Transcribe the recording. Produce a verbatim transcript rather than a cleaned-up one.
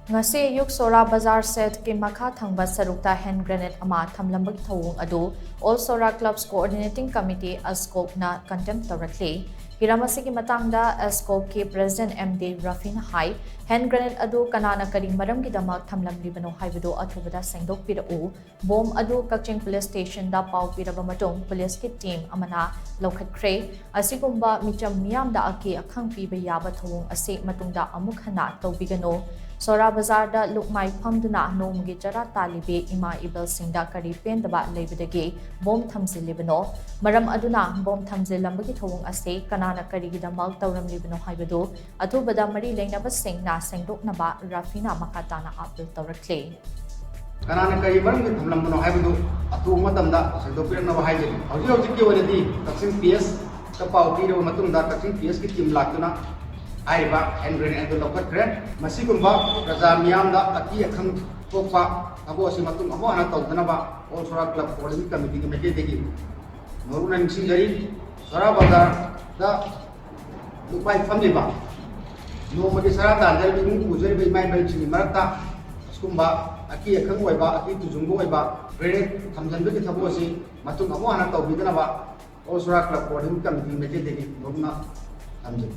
ꯉꯁꯤ ꯑꯌꯨꯛ ꯁꯣꯔꯥ ꯕꯖꯥꯔ ꯁꯦꯠꯀꯤ ꯃꯈꯥ ꯊꯪꯕ ꯁꯔꯨꯛꯇ ꯍꯦꯟ ꯒ꯭ꯔꯦꯅꯦꯗ ꯑꯃ ꯊꯝꯂꯝꯕꯒꯤ ꯊꯧꯑꯣꯡ ꯑꯗꯨ All Sora Clubs Coordinating Committee, ꯑꯁꯀꯣꯞꯅ condemn ꯇꯧꯔꯛꯂꯤ꯫ ꯍꯤꯔꯝ ꯑꯁꯤꯒꯤ ꯃꯇꯥꯡꯗ ꯑꯁꯀꯣꯞꯀꯤ ꯄ꯭ꯔꯦꯁꯤꯗꯦꯟꯠ ꯑꯦꯝ ꯗꯤ ꯔꯐꯤꯅ ꯍꯥꯏ, ꯍꯦꯟ ꯒ꯭ꯔꯦꯅꯦꯗ ꯑꯗꯨ ꯀꯅꯥꯅ ꯀꯔꯤ ꯃꯔꯝꯒꯤꯗꯃꯛ ꯊꯝꯂꯝꯂꯤꯕꯅꯣ ꯍꯥꯏꯕꯗꯨ ꯑꯊꯨꯕꯗ ꯁꯦꯡꯗꯣꯛꯄꯤꯔꯛꯎ꯫ ꯕꯣꯝ ꯑꯗꯨ ꯀꯛꯆꯤꯡ ꯄꯨꯂꯤꯁ ꯁ꯭ꯇꯦꯁꯟꯗ ꯄꯥꯎ ꯄꯤꯔꯕ ꯃꯇꯨꯡ ꯄꯨꯂꯤꯁꯀꯤ ꯇꯤꯝ ꯑꯃꯅ ꯂꯧꯈꯠꯈ꯭ꯔꯦ꯫ ꯑꯁꯤꯒꯨꯝꯕ ꯃꯤꯆꯝ ꯃꯤꯌꯥꯝꯗ ꯑꯀꯤ ꯑꯈꯪ ꯄꯤꯕ ꯌꯥꯕ ꯊꯧꯑꯣꯡ ꯑꯁꯤ ꯃꯇꯨꯡꯗ ꯑꯃꯨꯛ ꯍꯟꯅ ꯇꯧꯕꯤꯒꯅꯨ꯫ ꯁꯣꯔꯥ ꯕꯖꯥꯔꯗ ꯂꯨꯞꯃꯥꯏ ꯐꯝꯗꯨꯅ ꯅꯣꯡꯃꯒꯤ ꯆꯔꯥ ꯇꯥꯜꯂꯤꯕꯤ ꯏꯃꯥ ꯏꯕꯦꯜꯁꯤꯡꯗ ꯀꯔꯤ ꯄꯦꯟꯗꯕ ꯂꯩꯕꯗꯒꯤ ꯕꯣꯝ ꯊꯝꯖꯤꯜꯂꯤꯕꯅꯣ? ꯃꯔꯝ ꯑꯗꯨꯅ ꯕꯣꯝ ꯊꯝꯖꯤꯜꯂꯝꯕꯒꯤ ꯊꯧꯑꯣꯡ ꯑꯁꯤ ꯀꯅꯥꯅ ꯀꯔꯤꯒꯤꯗꯃꯛ ꯇꯧꯔꯝꯂꯤꯕꯅꯣ ꯍꯥꯏꯕꯗꯨ ꯑꯊꯨꯕꯗ ꯃꯔꯤ ꯂꯩꯅꯕꯁꯤꯡꯅ ꯁꯦꯡꯗꯣꯛꯅꯕ ꯔꯥꯐꯤꯅ ꯃꯈꯥ ꯇꯥꯅ ꯑꯥꯄꯤꯜ ꯇꯧꯔꯛꯂꯤ꯫ ꯀꯅꯥꯅ ꯀꯔꯤ ꯃꯔꯝꯒꯤ ꯊꯝꯂꯝꯕꯅꯣ ꯍꯥꯏꯕꯗꯨ ꯑꯊꯨꯕ ꯃꯇꯝꯗ ꯁꯦꯡꯗꯣꯛꯄꯤꯔꯛꯅꯕ ꯍꯥꯏꯖꯔꯤ꯫ ꯍꯧꯖꯤꯛ ꯍꯧꯖꯤꯛꯀꯤ ꯑꯣꯏꯅꯗꯤ ꯀꯛꯆꯤꯡ ꯄꯤ ꯑꯦꯁꯇ ꯄꯥꯎ ꯄꯤꯔꯕ ꯃꯇꯨꯡꯗ ꯀꯛꯆꯤꯡ ꯄꯤ ꯑꯦꯁꯀꯤ ꯇꯤꯝ ꯂꯥꯛꯇꯨꯅ ꯍꯥꯏꯔꯤꯕ ꯍꯦꯟ ꯒ꯭ꯔꯦꯅꯦꯗ ꯑꯗꯨ ꯂꯧꯈꯠꯈ꯭ꯔꯦ꯫ ꯃꯁꯤꯒꯨꯝꯕ ꯄ꯭ꯔꯖꯥ ꯃꯤꯌꯥꯝꯗ ꯑꯀꯤ ꯑꯈꯪ ꯊꯣꯛꯄ ꯊꯕꯛ ꯑꯁꯤ ꯃꯇꯨꯡ ꯑꯃꯨꯛ ꯍꯟꯅ ꯇꯧꯗꯅꯕ All Sora Club Coordinating Committeeꯒꯤ ꯃꯥꯏꯀꯩꯗꯒꯤ ꯅꯧꯅ ꯅꯤꯡꯁꯤꯡꯖꯔꯤ꯫ ꯁꯣꯔꯥ ꯕꯖꯥꯔꯗ ꯂꯨꯞꯃꯥꯏ ꯐꯝꯂꯤꯕ, ꯅꯣꯡꯃꯒꯤ ꯆꯔꯥ ꯇꯥꯟꯖꯔꯤꯕ ꯏꯃꯨꯡ ꯄꯨꯖꯔꯤꯕ ꯏꯃꯥ ꯏꯕꯦꯜꯁꯤꯡꯒꯤ ꯃꯔꯛꯇ ꯑꯁꯤꯒꯨꯝꯕ ꯑꯀꯤ ꯑꯈꯪ ꯑꯣꯏꯕ, ꯑꯀꯤ ꯇꯨꯖꯨꯡꯕ ꯑꯣꯏꯕ ꯒ꯭ꯔꯦꯅꯦꯗ ꯊꯝꯖꯤꯟꯕꯒꯤ ꯊꯕꯛ ꯑꯁꯤ ꯃꯇꯨꯡ ꯑꯃꯨꯛ ꯍꯟꯅ ꯇꯧꯕꯤꯗꯅꯕ All Sora Club Coordinating Committeeꯒꯤ ꯃꯥꯏꯀꯩꯗꯒꯤ ꯅꯧꯅ ꯊꯝꯖꯔꯤ꯫